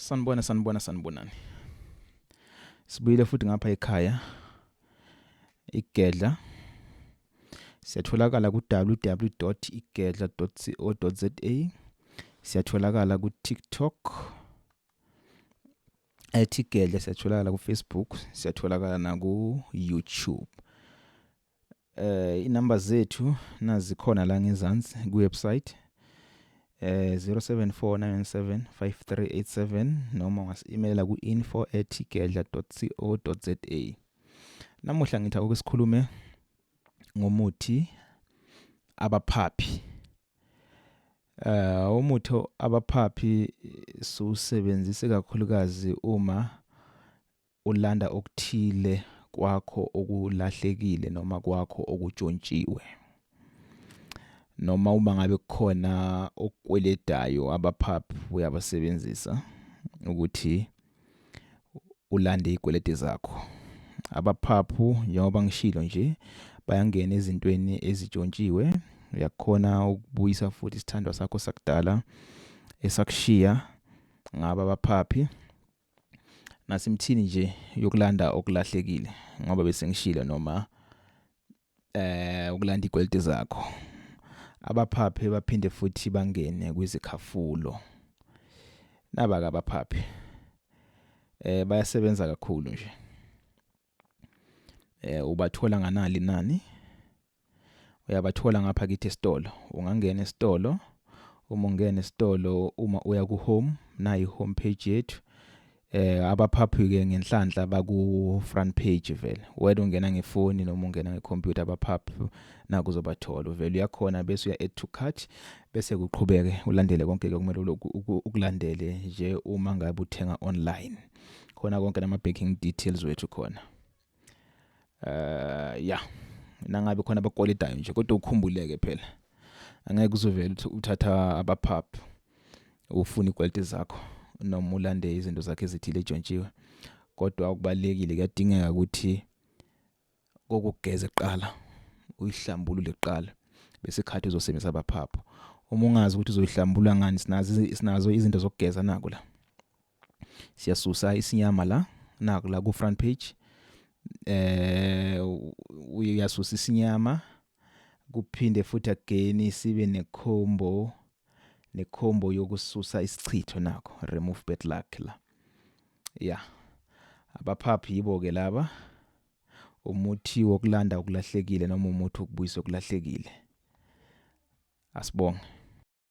Sanibona, sanibona, sanibonani. Sibuyile futhi ngapha ekhaya Igedla. Siyatholakala ku www.igedla.co.za. Siyatholakala ku TikTok @igedla, siyatholakala ku Facebook, siyatholakala na ku YouTube. Inamba zethu nazikhona la ngezansi ku website, 0749975387, noma ungasi-emaila ku info@igedla.co.za. Namuhla ngithi ake sikhulume ngomuthi abaphaphi. Umuthi abaphaphi siwusebenzise kakhulukazi uma ulanda okuthile kwakho okulahlekile noma kwakho okutshontshiwe, noma uma ngabe kukhona okukweledayo, abaphaphi uyabasebenzisa ukuthi ulande izikweleti zakho. Abaphaphu, njengoba ngishilo nje, bayangena ezintweni ezitshontshiwe. Uyakhona ukubuyisa futhi isithandwa sakho sakudala esakushiya ngaba abaphaphi, nasemthini nje yokulanda okulahlekile, ngoba bese ngishilo, noma ukulanda izikweleti zakho. Abaphaphi baphinde futhi bangene kwizikhafulo. Naba ke abaphaphi, bayasebenza kakhulu nje. Ubathola nganali nani, uyabathola ngapha kithi esitolo. Ungangena esitolo, uma ungena esitolo, uma uya ku home, nayi home page yethu. Abaphaphi ke ngenhlanhla baku front page vele. Wena ungena ngefoni noma ungena ngecomputer, abaphaphi naku uzobathola vele. Uyakhona bese uya add to cart, bese kuqhubeke ulandele konke ke kumele ukulandele nje uma ngabe uthenga online. Khona konke nama banking details wethu khona. Ya, nangabe khona abakweletayo nje, kodwa ukhumbuleke phela, angeke uzovela uthatha abaphaphi ufuna izikweleti zakho noma ulande izinto zakhe ezithile etshontshiwe. Kodwa okubalekile, kuyadingeka ukuthi kokugeza kuqala, uyihlambulule kuqala, bese ikhathi uzosebenzisa abaphaphu. Uma ungazi ukuthi uzoyihlambulula ngani, sinazo izinto zokugeza. Naku la, siyasusa isinyama la, naku la ku front page. Uyasusa isinyama, kuphinde futhi again sibe ne-combo yokususa isichitho, nakho, remove bad luck la. Ya, abaphaphi yibo ke laba, umuthi wokulanda okulahlekile noma umuthi wokubuyisa okulahlekile. Asibonge.